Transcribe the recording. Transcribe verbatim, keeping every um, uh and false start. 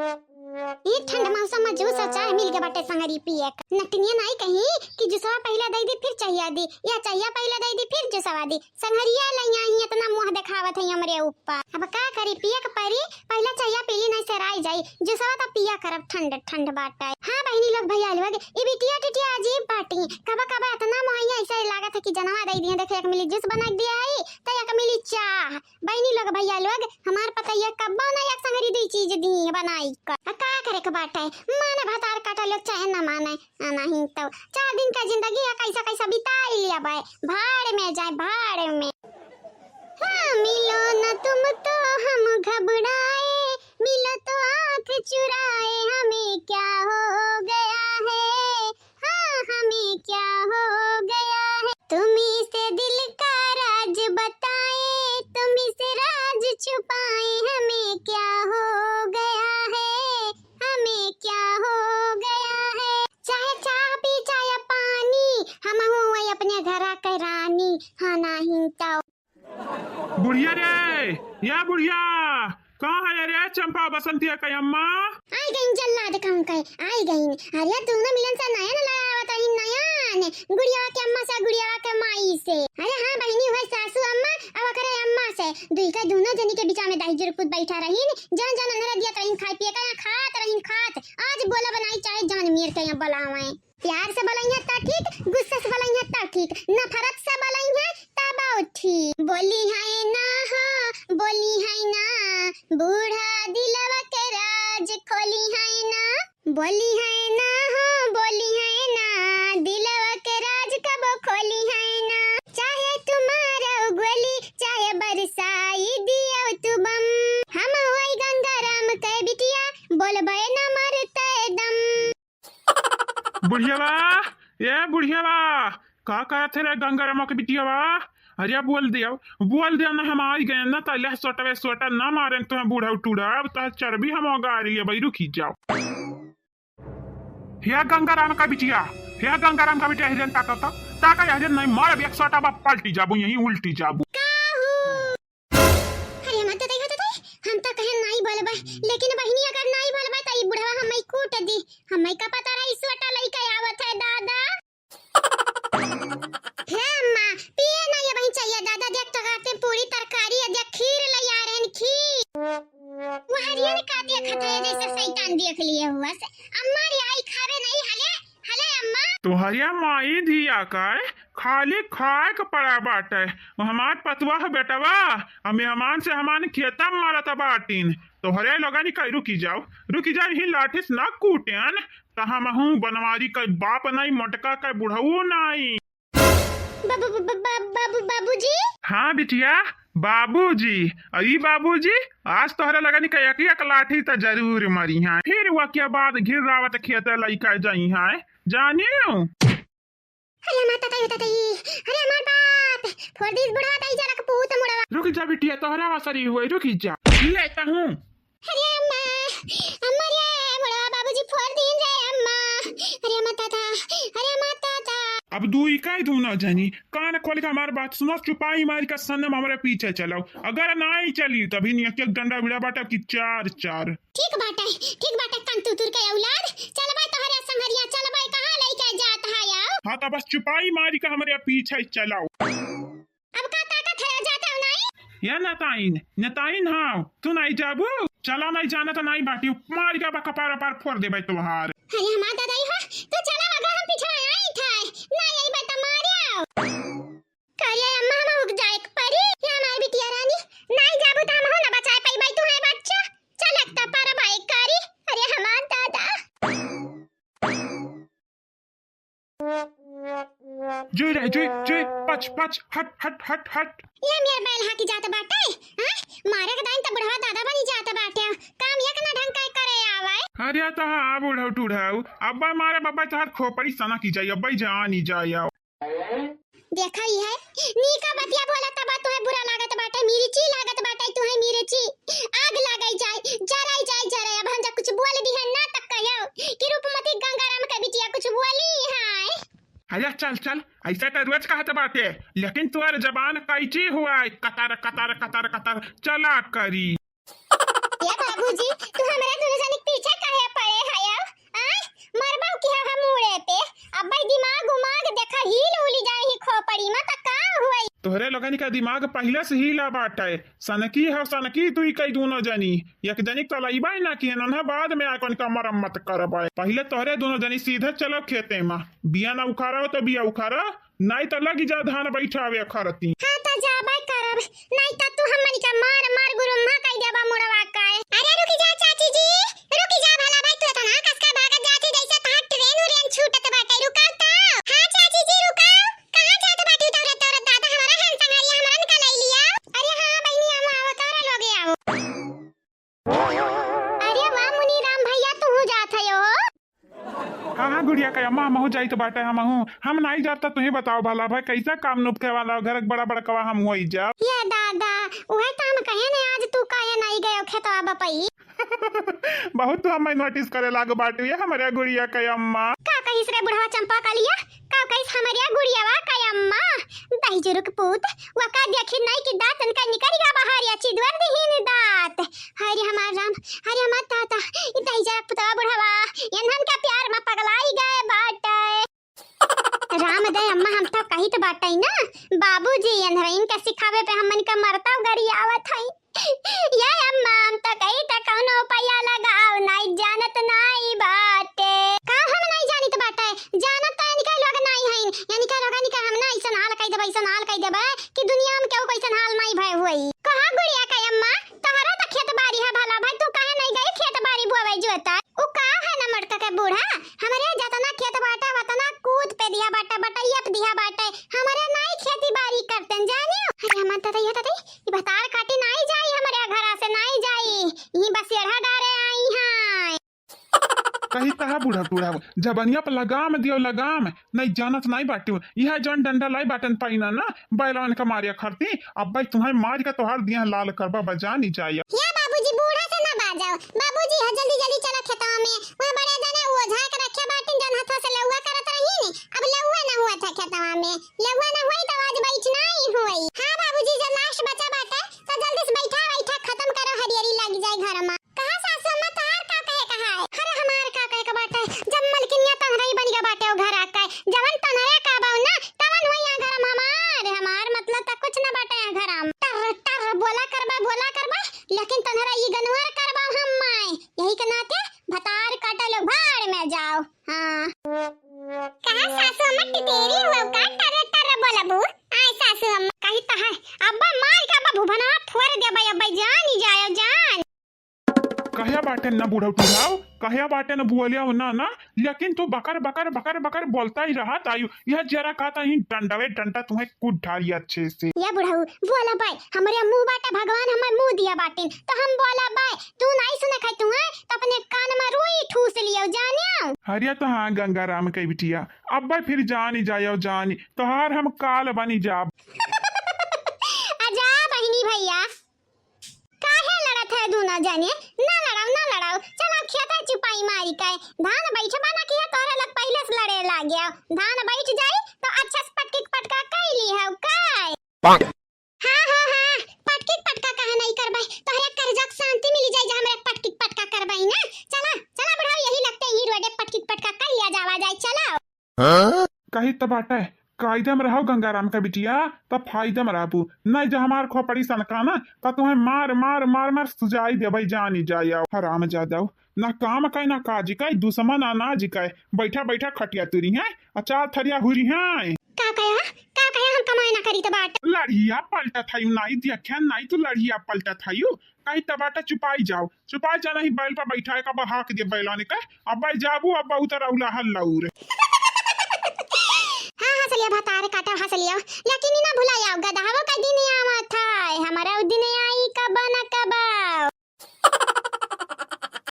ई ठंड मौसम में जूस और चाय मिल गए बाटे संगरी पिए का। नटनिया नाई कहीं कि जूसवा पहले दे दी फिर चाहिया दी, या चाहिया पहले दे दी फिर जूसवा दी। संगरिया लइया ही इतना मुंह देखावत है हमरे ऊपर। अब का करी, पिए के परी, पहले चाहिया पी ली, नहीं सेराई जाई। जूसवा तो पिया करब, ठंड ठंड बाटे। हाँ बहिनी लोग, भैया लोग, ई बिटिया टिटिया अजीब बाटी। कबा कबा इतना मोहैया ऐसा लागत है कि जनवा दे दिए। देखे, एक मिली जूस बना के दिया है, तो एक मिली चाह। बहिनी लोग, भैया लोग, हमार पतैया कब्बो ना एक संगरी दुई चीज दी बनाई कर। आ का करे के बाटे, माने भतार काटा लोग चाहे ना माने, आ नहीं तो चार दिन का जिंदगी है, कैसा कैसा बिताई लिया बाय, भाड़ में जाए, भाड़ में। हाँ, मिलो न तुम तो हम घबराए, मिलो तो आँख चुराए, हमें क्या हो गया है, हाँ, हमें क्या हो गया है, तुम ही से दिल का राज बताए, तुम ही से राज छुपाए, हमें क्या हो गया है, हमें क्या हो गया है। चाहे चाह पी, चाहे पानी, हम हुए अपने घरा के रानी, हाँ, नहीं तो। बुढ़िया रे, या बुढ़िया, कहाँ है रे चंपा बसंती के अम्मा? आई गईं जल्लाद कहूँ के, आई गईं। अरे दोनों मिलन से नयन लड़ावत रही, नयन। गुड़िया के अम्मा से, गुड़िया के माई से। अरे हाँ बहिनी, वह सासू अम्मा और ओकरे अम्मा से। दुई के दोनों जनी के बीचा में दाई जुरपुत बैठा रहीन, जौन जौन अनहरा दिया रहीन खाए पिए का, यहाँ खात रहीन खात। आज बोला बनाई चाहे जान मेर के यहाँ बोलावे। प्यार से बोलइहे त ठीक, गुस्सा से बोलइहे त ठीक, नफरत से बोलइहे तब ठीक। बोली है ना हो, बोली है ना, बूढ़ा दिलवा के राज खोली है ना। बोली है ना हो, बोली है ना, दिलवा के राज कबो खोली है ना। चाहे तू मारो गोली, चाहे बरसाई दियो तू बम, हम होई गंगाराम के बिटिया, बोलबे न मरते दम। बुढ़ियावा, ए बुढ़ियावा, का करत है रे गंगारामा के बिटियावा? अरे बोल दिया, बोल दिया ना, हम आई गए ना, त ले सोटवे सोटा ना मारेन तुम्हें बूढ़ा टूढ़ा, अब त चर्बी हम गारी है भाई, रुकी जाओ। हे गंगाराम का बिटिया, हे गंगाराम का बिटिया, हिरन ताका, ताका हिरन नहीं, मार अब एक सोटा बा पलटी जाबू, यहीं उल्टी जाबू। अरे मत दे, मत दे, हम तो कहे नाई बोलबे, लेकिन बहिनी अगर नाई बोलबे त ई बुढ़वा हमें कूट दी। हमें का पता रहा ई सोटा लइके आवत है दादा। हे अम्मा, पिए ना ये बहिन चाहिए दादा, देख तो काफी पूरी तरकारी है, देख खीर ले आ रहे हैं, खीर। वो हरियन का देखत है जैसे शैतान देख लिए हुआ से। अम्मा रे आई खावे नहीं हले, हले अम्मा। तोहरिया माई धिया का खाली खाए के पड़ा बाटे। हमार पतवा है बेटवा, आ मेहमान से हमान खेता मारत बाटिन। तोहरे लोगन का रुकी जाओ, रुकी जाओ, ही लाठी से ना कूटेन, त हमहू बनवारी का बाप नहीं, मोटका का बुढ़ऊ नहीं। बाबू, बा-, बा-, बाबू, बाबूजी। हाँ बिटिया, बाबूजी। अई बाबूजी, आज तोहरे लगन के एक एक लाठी त जरूर मरी हैं। फिर वह के बाद घिर्रावत खेते लइका जाई हैं, जानियो। अरे माता ताई, ताई, अरे हमार बाप, फोड़ दीस बुढ़वा ताई जरा के पूत मुड़वा। रुक जा बिटिया, तोहरा वासरी हुए, रुक जा। लेता हूँ। अरे अम्मा, अम्मा रे, मोड़वा बाबूजी फोड़ दीन रे अम्मा। अरे अम्मा ताता, अरे अम्मा ताता। अब दुई काई दूना जानी, कान खोल के हमार बात सुनो, चुपाई मार के सनम हमरे पीछे चलाओ, अगर नाई चली तभी नियत के डंडा भिड़ा बाटा की चार चार। ठीक बाटे, ठीक बाटे, कंतुतुर के औलाद, चलबे तोहरे संगरिया, चलबे कहाँ लइके जात है आओ? हाँ तो बस चुपाई मार के हमरे पीछे चलाओ। अब का ताकत है, जाता हूँ नाई? या नताइन, नताइन हाँ, तू नाई जाबू? चला नाई जाना तो नाई बाटी, मार के बा कपार अपार फोड़ देबे तोहार। अरे हमार दादाई हो, तू चला अगर हम पीछे आई थे, नाई आई बा त मारे आओ। करे अम्मा हम उग जाए के परी, ये हमार बिटिया रानी, नाई जाबू त हम हो ना बचाए पाई बाई तू है बच्चा, चल एक त पर बाई करी, अरे हमार दादा। जुई रे, जुई, जुई, पच, पच, हट, हट, हट, हट। ये मेर बैल हाकी जात बाटे, हाँ? मारे के दाइन त बुढ़वा दादा बनी जात बाटे। काम एक ना ढंग का करे आवे। अरे तो हाँ, बुढ़ऊ टूढ़ऊ, अब्बा मारे बब्बा तोहार खोपड़ी सना की जाई, अब्बा जान ही जाई आओ। देखा ही है, नीका बतिया बोला तब तुहे बुरा लागत बाटे, मिर्ची लागत बाटे तुहे मिर्ची। आग लगाई जाए, जराई जाए, जराई। अब हम जा कुछ बोल दी है ना त कहो कि रूपमती गंगाराम के बिटिया कुछ बोली है। अरे चल चल, ऐसा तो रोज कहत बाटे, लेकिन तोर जबान कैची हुआ है, कतर कतर कतर कतर चला करी। ए बाबूजी, तू हमरा दुनो जने के तोहनी का दिमाग पहिले से हीला बाटे। सनकी हौ सनकी तू ही कई दूनो जनी। एक जनी क तो लइबे ना कि नन्हा बाद में आके उनका मरम्मत करबे। पहिले तोहरे दूनो जनी सीधे चलो खेते मा। बिया ना उखाड़ा हो तो बिया उखाड़ा, नाई तो लगी जा धान बैठावे खरती। हाँ तो जाबे करब, नाई तो तू हमनी का मार मार गुरुम्हा कई देबा मुड़वा के। अरे रुकी जा चाची जी, रुकी जा भला भाई, तू इतना कस के भागत जाती जैसे तहार ट्रेन उरेन छूटत बाटे। रुका तो। हाँ चाची जी रुका, कहाँ जात बाटी तोरे तोरे दादा, हमारा हन संघारिया हमरन का लई लिया। अरे हाँ बहिनी, हम आवत तोरे लोगे आओ। अरे वाह मुनीराम भैया, तू जात है हो? हाँ, हाँ, गुड़िया के अम्मा, हमहू जाइत बाटे, हमहू। हम नाई जाब त तुही बताओ भला भाई, कैसा काम नुपके वाला घर के बड़ा बड़कवा हम होई जाब। ये दादा, उहे त हम कहे ने, आज तू काहे नाई गयो खेतवा बपई? बहुत तू हमें नोटिस करे लाग बाटू, ये हमरे गुड़िया के अम्मा। का कहिस रे बुढ़वा चंपा कलिया? का कहिस हमरे गुड़ियावा के अम्मा? दहिजुरुक पूत, वका देखी नाई कि दांत इनका निकल गा बाहर या चिदवर दिहीन दांत। हरे हमार राम, हरे हमार ताता, ई दहिजरा पुतवा बुढ़वा, एन्हन का प्यार मा पगलाई गए बाटे। राम दे अम्मा, हम तो कहित बाटे ना, बाबूजी एन्हरइन के सिखावे पे हमन का मरता गरियावत हई। ये अम्मा, हम तो कहित कौनो उपाया लगाओ, नाई जानत नाई बाटे। का हम नाई जानित बाटे? जानत तो इनका लोग नाई हईन, इनका लोगन का हम ना ऐसन हाल कई देबे, ऐसन हाल कई देबे कि दुनिया में केहू कैसन हाल नाई भय हुई। कहा गुड़िया के अम्मा, तोहरा त खेत बारी है भला भाई, तू काहे नहीं गई खेत बारी बोवे जोता? उ का है ना मटका के बूढ़ा, हमरे जतना खेत बाटे वतना कूद पे दिया बाटे, बटैया पे दिया बाटे, हमरे नहीं खेती बारी करते जानियो। अरे हमार ततई है ततई, ई भतार काटी नहीं जाई हमरे घरा से, नहीं जाई, यहीं बसेड़ा डारे आई हैं। कही तहा बूढ़ा बूढ़ा, जबनिया पर लगाम दियो लगाम, नहीं जानत नहीं बाटू। यह जौन डंडा लाई बाटन पाइना ना, बैलवन का मारिया खरती, अब भाई तुम्हें मार के तोहार दिया लाल करबा, बजा नहीं जाया। या बाबूजी, बूढ़ा से ना बाजाओ। बाबूजी, हो जल्दी जल्दी चलो खेतवा में। वह बड़े जने ओझा के रखे बाटिन, जौन हथवा से लउआ करत रही ने, अब लउआ ना हुआ था खेतवा में। लउआ ना हुई तो आज बैठ नहीं हुई। हाँ बाबूजी, जो लास्ट बचा बाटे, तो जल्दी से बैठा, बैठा खत्म करो, हरियरी लग जाए घर में। कहा सासू अम्मा, तोहार का कहे का है? अरे हमार का कहे का बाटे, जब मलकिनिया तनरई बन गया बाटे ओ घर आके, जवन तनरे का बाऊ ना, तवन हुई यहाँ घर में हमार, हमार मतलब तक कुछ ना बाटे यहाँ घर में। टर टर बोला करबा, बोला करबा, लेकिन तनरा ई गनवर करबा हम माय, यही के नाते भतार काटे लो भाड़ में जाओ। हाँ। कहा सासू अम्मा टिटेरी हुआ का टर टर बोलबू? आय सासू अम्मा। कही त है, अब्बा मार के अब्बा भुभना फोड़ देबे, अब्बा जान ही जायो जान। कहे बाटे न बुढ़ऊ टुढ़ाऊ, कहे बाटे न बुअलिया ना ना, लेकिन तू बकर बकर बकर बकर बोलता ही रहत आयु। यह जरा कहता ही डंडवे डंडा तुम्हें कूद डारी अच्छे से। या बुढ़ऊ, बोला बाय, हमरे मुंह बाटे भगवान हमें मुंह दिया बाटिन, तो हम बोला बाय, तू नहीं सुने खाई तू है, तो अपने कान में रुई ठूस लियो जानियो। अरे तो हाँ गंगाराम के बिटिया, अब भाई फिर जानी जायो जानी, तोहार हम काल बनी जाब। आजा बहिनी भैया, काहे लड़त है दूनो जने? ना लड़ाओ, ना लड़ाओ। चला खेता चुपाई मारी के। धान बैठबा ना किया, तोहरे लग पहिले से लड़े लाग गया। धान बैठ जाई तो अच्छा से पटकी के पटका कई ली है काय? हाँ, हाँ, हाँ, पटकी के पटका काहे नहीं करबे? तोहरे कर्जा के शांति मिली जाई, जा हमरे पटकी के पटका करबे ना। चला, चला बुढ़ाऊ, यही लगते ही रोडे पटकी के पटका कर लिया जावा जाए, चला। कही त बाटे, कायदा में रहो गंगाराम का बिटिया, त फायदा में रहबू। नहीं जे हमार खोपड़ी सनका ना, त तुम्हें मार, मार, मार, मार सुजाई देबे, जानी जायो। हराम जादव, ना काम का, ना काज का, दुश्मन अनाज का। बैठा, बैठा खटिया तुरी हैं, अचार थरिया हुरी हैं। का कहा? का कहा हम कमाए ना करी त बाट? लड़िया पलटत है, नहीं देखे, नहीं तू लड़िया पलटत है। कही त बाटे चुपाई जाओ, चुपाई जा, नहीं बैल पर बैठाए का बहाक दे बैलाने का। अब बैल जाबू, अब बहुत रौला हल्ला उरे। हाँ, हंस लिया भतार काटा, हंस लिया, लेकिन ई ना भुला जाओ, गदहा